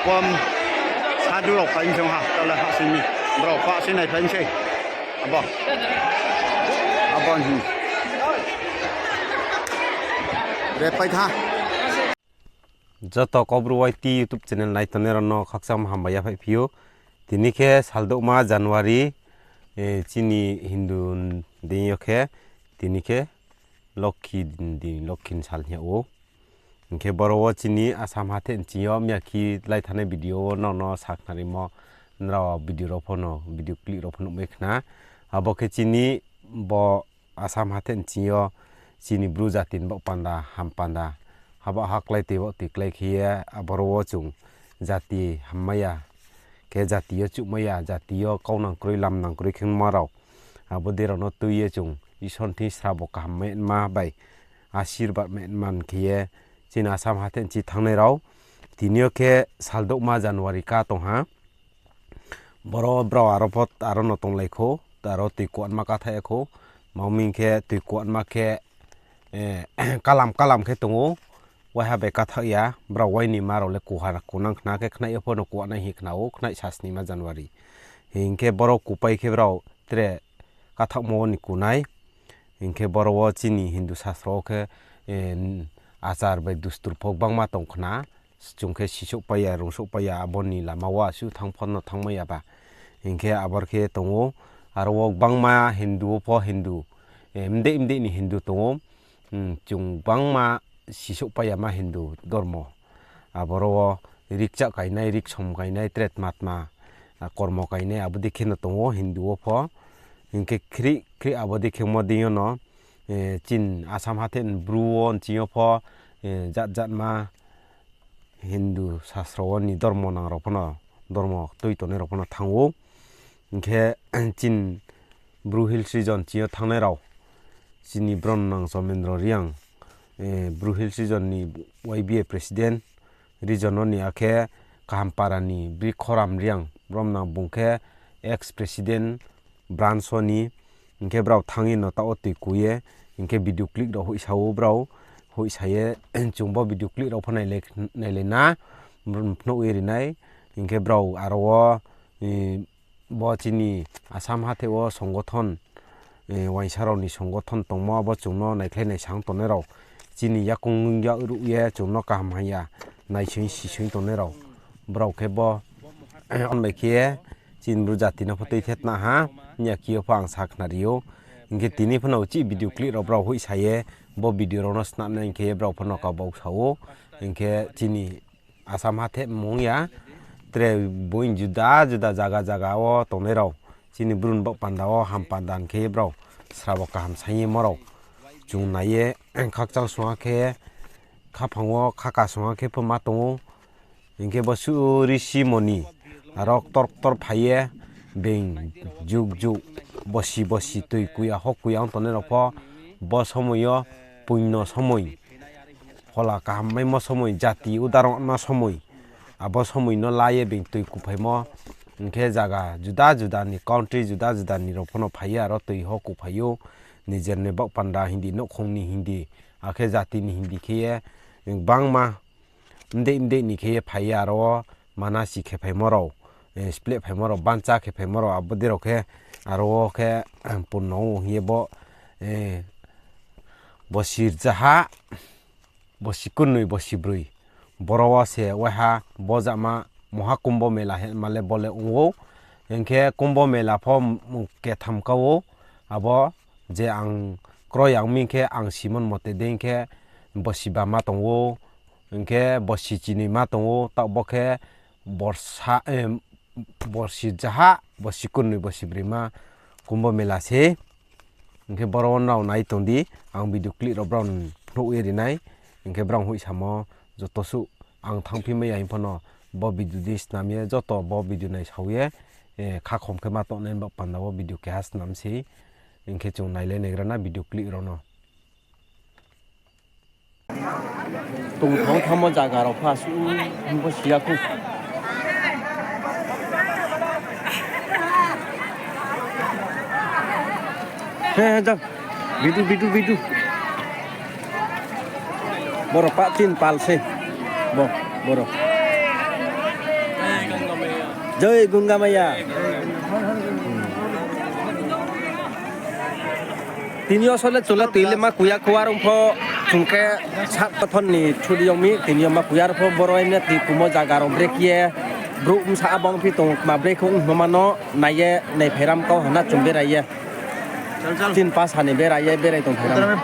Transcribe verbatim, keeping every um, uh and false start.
Bom sadu rao phai mi se ha, tala ha sini. Brao pha se nai phai mi se. Abo. Abo ni. Re pai tha. Joto Kaubru Y T YouTube channel nai tongnai rao no khakchangma hambai yaphaih phi ou. Tini khe saldouhma January, eh, chini Hindu deing yo khe, tini khe Lokhi din, Lokhi ni sal hing yag ou. Hing khe boro wo chini Assam hathe nching yo miyakhi lai thanai video wo nrao no sakhnarimo, nrao video rao pho no, video clip rao pho nuhmai khna. Abo khe chini bo Assam hathe nching yo chini Bru jati ni baoh panda, ham panda, haba ha klái toi baoh toi klái khe ye, aboro wo chung jati hammai ya, khe jati yo chuhmai ya, jati yo kau nang kroi, lam nang kroi khe ma rao. Abo dei rao no tui ye chung Isor ni thing srabo kaham mai ma bai, asirbad mai man khe ye, chini Assam hathe nching thanngnai rao. Tini yo khe saldouhma January ka tong ha. Boro brao aro pho, aro no tonglai khou, aro toi kuanma kathaih ya khou. Tma hing khe toi kuanma khe, eh, kalam kalam khe tong ou, waiha bai kathaih ya, brao waini ma rao le kuha kunang khna khe khnaih yo pho no kuanai hing khna ou, khnaih sasnima January. Hing khe boro kupai khe brao tre kathaohmo ni kunai. Hing khe boro wo chini Hindu sastro wo khe, eh, achar bai dustur pho gbangma tong khna. Chung khe sisouhpai ya, rungsouhpai ya, abo ni lama wo asuh thanng pho no thanngmai ya ba. Hing khe abor khe tong ou, aro wo gbangma Hindu wo pho Hindu, eh, mdei mdei ni Hindu tong ou. Hmm, chung gbangma sisouhpai ya ma Hindu dormo. Aboro wo rikchah kainai, riksom kainai, tre tma tma, ah, kormo kainai, abo dei khe no tong ou Hindu wo pho. Hing khe khrih khrih abo dei khe mo deing yo no, eh, chini Assam hathe ni Bru wo nching yo pho, eh, jat jat ma Hindu sastro wo ni dormo nang rao pho no, dormo tui tongnai rao pho no thanng ou. Hing khe chini Bru Hills region ching yo thanngnai rao, chini bron nang Somendro Reang, eh, Bru Hills region ni Y B A president, region no ni akhe Kahampara ni Brikhoram Reang, brom nang bung khe ex president branch wo ni, hing khe brao thanng ye no taoh wo toi ku ye, hing khe video clip rao hoihsa ou brao, hoihsa ye, chung bo video clip rao pho nailai, nailai na, phnuh ye ri nai, hing khe brao aro wo, eh, bo chini Assam hathe wo songothon, eh, uaingsa rao ni songothon tongmo, abo chung no naikhlai naisang tongnai rao, chini yakoung yak ruh ye chung no kaham hamya naisoing sisoing tongnai rao, brao khe bo, on bai khe chini Bru jati no pho tuithe tna ha, hing ya khe yo pho ang sakhnari ou. Hing khe tini pho no uchih video clip rao brao hoihsa ye, bo video rao no snam nai hing khe ye brao pho no kabau sa ou. Hing khe chini Assam hathe mung ya, tre boi juda juda zaga zaga wo tongnai rao, chini Bru ni baoh panda wo ham panda hing khe ye brao srabo kaham saing ye mo rao chung nai ye, khakchang sung ha khe, khaphang wo khaka sung ha khe pho ma tong ou. Hing khe bo suh risi moni, aro ktor ktor phai ye, being juk juk, bosi bosi toi kuya ho kuya ong tongnai rao pho, bo somoi yo, puino somoi, phola kaham maimo somoi, jati udarongma somoi, abo somoi no la ye being toi kuphaimo, hing khe zaga juda juda ni, country juda juda ni rao pho no phai ye aro toi ho kuphai ou, nijer ni baoh panda hing di, nouhkhong ni hing di, akhe jati ni hing di khe ye, gbangma mdei mdei ni khe ye phai ye aro wo manasi khe phaimo rao, eh, spleh phaimo rao, bancha khe phaimo rao, abo dei rao khe aro wo khe, purno ong hing ye bo, eh, bosi rzaha, bosi kurnoi, bosi broi. Boro wo se waiha bo jama Mohakumbho Mela hingma le bo le ong ou. Hing khe Kumbho Mela pho ketham ka ou. Abo je ang kroi ang mi khe ang simon mote dei hing khe bosi bama tong ou. Hing khe bosi chinoi ma tong ou. Taoh bo khe borsa, eh, bosi rzaha, bosi kurnoi, bosi broi ma Kumbho Mela se. Hing khe boro wo nrao nai tong di, ang video clip rao brao no phnuh ye ri nai. Hing khe brao hoihsamo joto suh ang thanngphi mai ya hing pho no bo video di snam ye, joto bo video naisao ye, eh, khakhom khe ma tongnai ni baoh panda wo video keha snam sei. Hing khe chung nailai naigra na video clip rao no. Tongthao thamo zaga rao pha suh, bo si ya khou. He, he, jang. Bidu, bidu, bidu. Boro pa tin pal se. Bo, boro. Jai Ganga Maya. Tini yo sole chule tui le ma kuya kho, arong pho chung khe sa kothon ni chudi yong mi, tini yo ma kuya arpho boro aimya tui kumo zaga rao break ye, brouh bsa abang phi tong ma break ong hingmo ma no nai ye, nai phairam kau hana chung berai ye. Tin pas ha ni berai ye, berai tong phairam.